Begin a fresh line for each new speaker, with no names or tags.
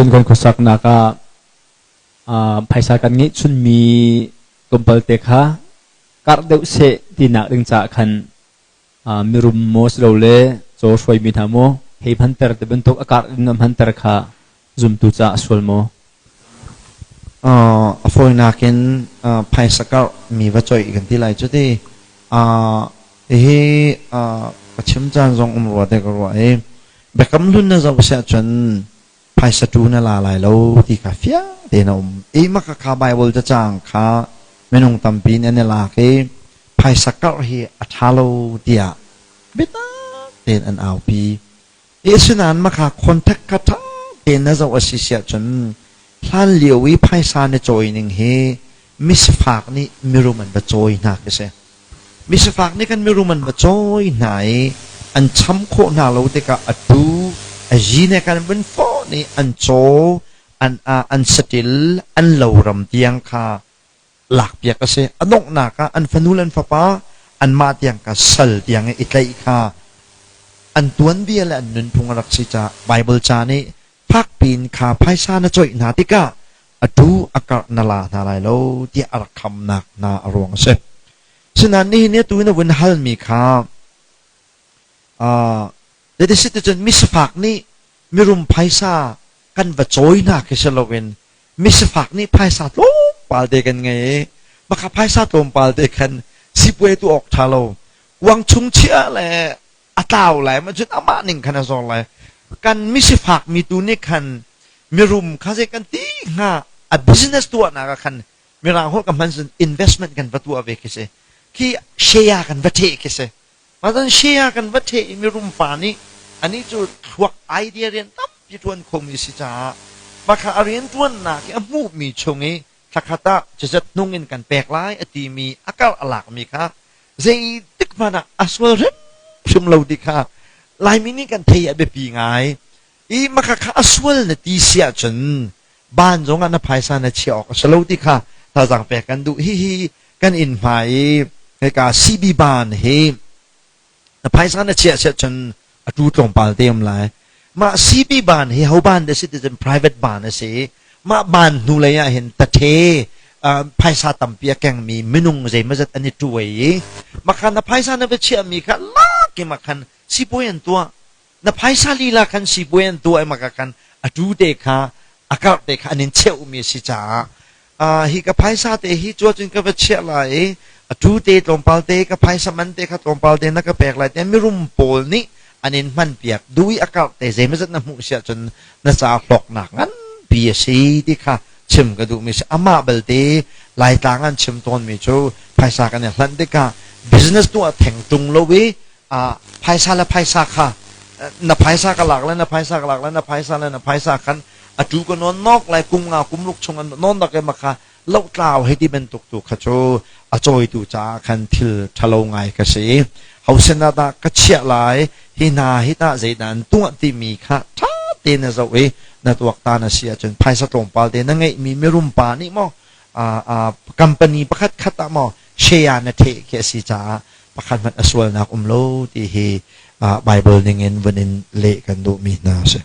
Cun kan khuasaknak ah phaisa kan ngeihchunmi tlawmpal te kha karh deuh seh tinak ding caah khan mirum maw silole caw hruaimi hna maw hei hmanter ti bantuk a karh in hmanter kha zumtu caah a sual maw?
A fawinak in phaisa karh mi va coih kan ti lai cu ti. Hihi ka chim caan zong um rua te ka ruah i biakam hlun na zoh siah cun phaisa tu na la lai lo ti kha fiang tein a um. I maka kha Bible cacang kha minung tampi nih an i lak i phaisa karh hi a ṭha lo tiah biatak tein an aupi. I asinain maka contact kha ṭha tein na zoh a si siah cun hlan lio i phaisa na cawi ning hi misifak nih mirum an va cawi hna khi si. Misifak nih kan mirum an va cawi hna i an cham khawh hna lo tikah atu a zi ne kan vun fawh nih an caw an an saṭil an loram tiang kha lakpiak a si. A donghnak ah an fanu le an fapa anmah tiang kha sal tiang i tlaih kha an tuanbia le an nunphung a rak si caah Baibal ca nih fakpi in kha phaisa na coih hna tikah atu a karh na la hna lai lo tiah a rak khamnak hna a ruang a si. Sinain nihin ni atu in a vun halmi kha Zeitisicun misifak nih mirum phaisa kan va cawi hna khi si loin misifak nih phaisa tlawmpal te kan ngei i maka phaisa tlawmpal te khan sipuai tu awk ṭha lo kuang chung chiah le a tlau lai ma cun amah ning khan a zor lai kan misifak mi tu nih khan mirum kha zei kan ti hnga a business tuahnak ah khan mirang holh ka hman cun investment kan va tuah ve khi si khi share kan va theh khi si Mah share kan va ṭheh i mirum pa nih anih cu thluak idea rian tampi ṭuan khomi a si caah mah kha a rianṭuannak i a hmuhmi chung i thlakhat ah cizat hnung in kan pek lai a timi a karh a lakmi kha zeitik hmanh ah a sual hrimhrim lo ti kha Laimi nih kan thei a biapi ngai. I maka kha a sual na ti si ahcun ban zong ah na phaisa na chiah awk a si lo ti kha thazaang pek kan duh. Hihi kan inn hmai i hika CB ban hi na phaisa na chiah siah cun a tu tlawmpal te um lai. Mah CB ban hi ho ban dah si ti cun private ban a si. Mah ban hnu lei ah hin tathe phaisa tampi a kengmi minung zeimawzat an i tuai i makhan na phaisa na va chiahmi kha lak i makhan sipuai an tuah na phaisa lila khan sipuai an tuah i maka khan a tu te kha a karh te kha an in cheuhmi a si caah hi ka phaisa te hi cu cun ka va chiah lai i a tu te tlawmpal te ka phaisa man te kha tlawmpal te na ka pek lai te mirum pawl nih an in hman piak dui a karh te zeimazat na hmuh siah cun na ca hlawknak nganpi a si ti kha chim ka duhmi si amah belte Laitlang an chim tawnmi cu phaisa kan i hlanh tikah business tuah theng ṭung lo i phaisa le phaisa kha na phaisa ka lak le na phaisa ka lak le na phaisa le na phaisa khan atu ka non nok lai kum nga kum ruk chung an non dak ma kha lohtlau hei ti bantuk tu kha cu a cawitu caah khan thil ṭhalo ngai ka si hosen ah dah ka chiah lai hi hna hi tah zeidah an tuah timi kha ṭha tein na zoh i na tuaktan a si ahcun phaisa tlawmpal te na ngeihmi mirum pa nih maw company pakhat khat ah maw share na theh khi a si caah pakhat hmanh a sualnak um lo ti hi Bible ning in vun in leh kan duhmi hna a si.